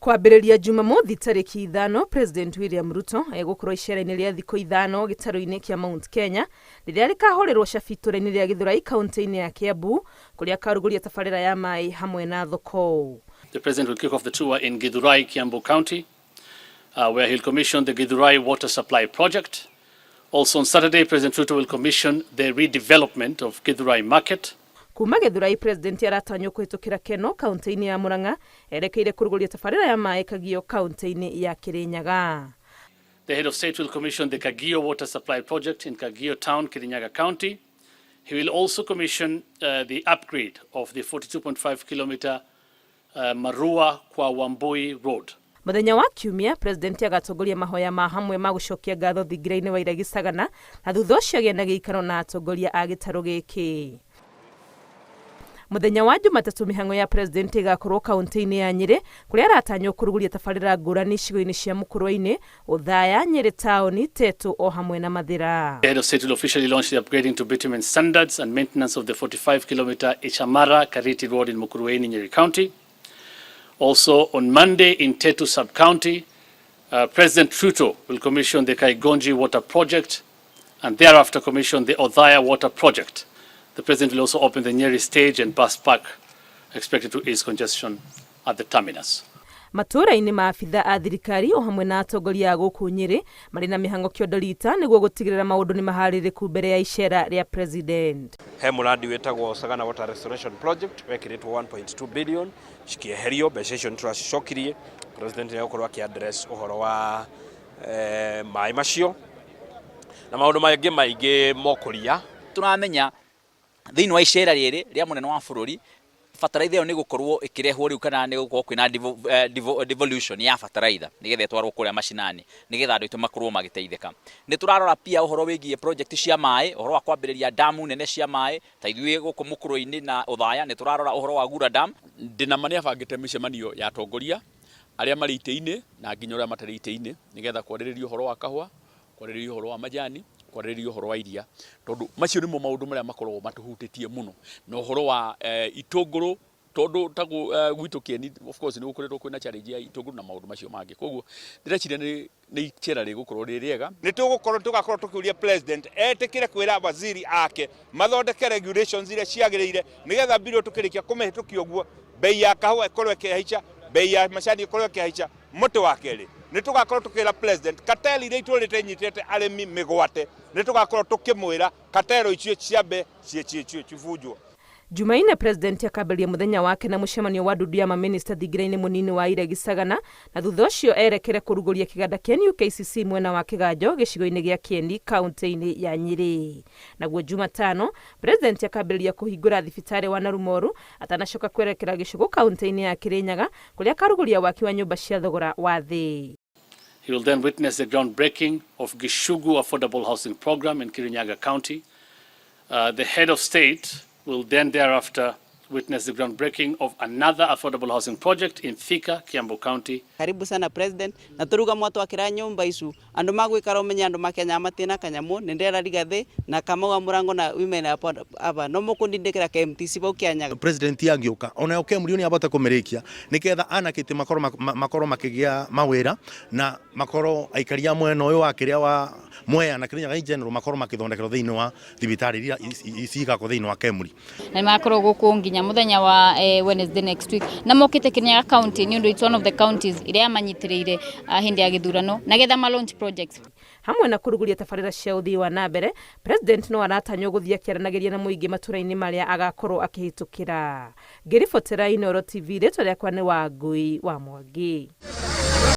Kwambĩrĩria Jumamothi tarĩki 5, President William Ruto egũkorwo icera-inĩ rĩa thikũ 5 gĩtarũ-inĩ kĩa Mount Kenya rĩrĩa rĩkahũrĩrwo cabi itũũra-inĩ rĩa Gĩthũrai, kaunti-inĩ ya Kiambu, kũrĩa akarugũria tabarĩra ya maĩ hamwe na thoko. The President will kick off the tour in Githurai, Kiambu County, where he'll commission the Githurai Water Supply Project. Also on Saturday, President Ruto will commission the redevelopment of Githurai Market. Kuma Gĩthũrai, President aratanywo kũhĩtũkĩra Keno, kaunti-inĩ ya Murang'a, erekeire kũrugũria tabarĩra ya maĩ Kagio, kaunti-inĩ ya Kirinyaga. The head of state will commission the Kagio Water Supply Project in Kagio Town, Kirinyaga County. He will also commission the upgrade of the 42.5 kilometer Marua kwa Wambui Road. Mũthenya wa Kiumia, President agatongoria mahoya ma hamwe ma gũcokia ngatho thingira-inĩ wa Iregi Sagana, na thutha ũcio agĩe na gĩikaro na atongoria a gĩtarũ gĩkĩ. Mũthenya wa Jumatatũ, mĩhang'o ya President ĩgakorwo kaunti-inĩ ya Nyĩrĩ, kũrĩa aratanywo kũrugũria tabarĩra ngũrani icigo-inĩ cia Mũkũrwe-inĩ, Othaya, Nyĩrĩ taũni, Tetu o hamwe na Mathĩra. The head of state will officially launch the upgrading to bitumen standards and maintenance of the 45 kilometer Ichamara Kariti Road in Mukurweini, Nyeri County. Also on Monday in Tetu sub-county, President Ruto will commission the Kaigonji Water Project and thereafter commission the Othaya Water Project. The President will also open the Nyeri stage and bus park, expected to ease congestion at the terminus. Matũũra-inĩ, maabitha a thirikari o hamwe na atongoria a gũkũ Nyĩrĩ marĩ na mĩhang'o kĩondo rita nĩguo gũtigĩrĩra maũndũ nĩ maharĩrĩku mbere ya icera rĩa President. He mũrandi wĩtagwo Sagana Water Restoration Project wekĩrĩtwo 1.2 billion, cikĩeherio mbeca icio, nĩ tũracicokirie. President nĩ egũkorwo akĩ address ũhoro wa maĩ macio na maũndũ mangĩ maingĩ mokũria. Tũramenya thĩinĩ wa icera rĩrĩ rĩa mũnene wa bũrũri, bataraitha ĩyo nĩ gũkorwo ĩkĩrehwo rĩu, kana nĩ gũkorwo kwĩna devolution ya bataraitha nĩgetha ĩtwarwo kũrĩa macinani, nĩgetha andũ aitũ makorwo magĩteithĩka. Nĩ tũrarora pia ũhoro wĩgiĩ project cia maĩ, ũhoro wa kwambĩrĩria damu nene cia maĩ ta ithuĩ gũkũ Mũkũrwe-inĩ na Othaya. Nĩ tũrarora ũhoro wa Gura Dam. Ndĩna ma nĩ abangĩte mĩcemanio ya atongoria arĩa marĩ itĩ-inĩ na nginya ũrĩa matarĩ itĩ-inĩ, nĩgetha kwarĩrĩria ũhoro wa kahũa, kwarĩrĩria ũhoro wa majani, kwarĩrĩria ũhoro wa iria, tondũ macio nĩmo maũndũ marĩa makoragwo matũhutĩtie mũno, na ũhoro wa itũngũrũ, tondũ ta gwitũ Kĩeni, of course, nĩ gũkoretwo kwĩna challenge ya itũngũrũ na maũndũ macio mangĩ. Koguo ndĩreciria nĩ icera rĩgũkorwo rĩ rĩega. Nĩ tũgũkorwo tũgakorwo tũkĩũria President etĩkĩre kwĩra waziri ake mathondeke regulations iria ciagĩrĩire, nĩgetha bill tũkĩrĩkia kũmĩhĩtũkia ũguo, bei ya kahũa ĩkorwo ĩkĩhaica, bei ya macani ĩkorwo ĩkĩhaica. Mũtĩ wa kerĩ, nĩ tũgakorwo tũkĩra President cartel iria itũrĩte inyitĩte arĩmi mĩgwate, nĩ tũgakorwo tũkĩmwĩra cartel icio ciambe cibunjwo. Jumaine, President akambĩrĩria mũthenya wake na mũcemanio wa ndundu ya maminista thingira-inĩ mũnini wa Iregi Sagana, na thutha ũcio erekere kũrugũria kĩganda kĩa New KCC mwena wa Kĩganjo, gĩcigo-inĩ gĩa Kĩeni, kaunti-inĩ ya Nyĩrĩ. Naguo Jumatano, President akambĩrĩria kũhingũra thibitarĩ wa Narumoru atanacoka kwerekera Gĩcũgũ, kaunti-inĩ ya Kĩrĩnyaga, kũrĩa akarugũria waki wa nyũmba cia thogora wa thĩ. He will then witness the groundbreaking of Gishugu Affordable Housing Program in Kirinyaga County. The head of state will then thereafter witness the groundbreaking of another affordable housing project in Thika, Kiambu County. Karibu sana, President, na turuga mwatwakira nyumba icu andu magwikara umenya andu makenya matina kanyamu. Nindera Rigathi na Kamau wa Murango na women aba no mukundindikira KMTC bau Kianyaga. President angĩũka onayo KEMRI nĩ abote kũmĩrĩkia, nĩgetha anake aitũ makorwo makĩgĩa mawĩra, na makorwo aikari a mwena ũyũ wa kĩrĩa wa Mwea na Kirinyaga in general makorwo makĩthondekerwo thĩinĩ wa thibitarĩ iria cigakwo thĩinĩ wa KEMRI. Na nĩmagakorwo gũkũ nginya mũthenya wa Wednesday next week, na mokĩte Kirinyaga County nĩ ũndũ it's one of the counties iria manyitĩrĩire hĩndĩ ya gĩthurano, na getha ma launch projects. Hamwe na kũrugũria tabarĩra cia ũthii wa na mbere, President no aratanywo gũthiĩ akĩaranagĩria na mũingĩ matũra-inĩ marĩa agakorwo akĩhĩtũkĩra. Ngĩribotera Inooro TV, rĩtwa rĩakwa nĩ Wangui wa Mwangi.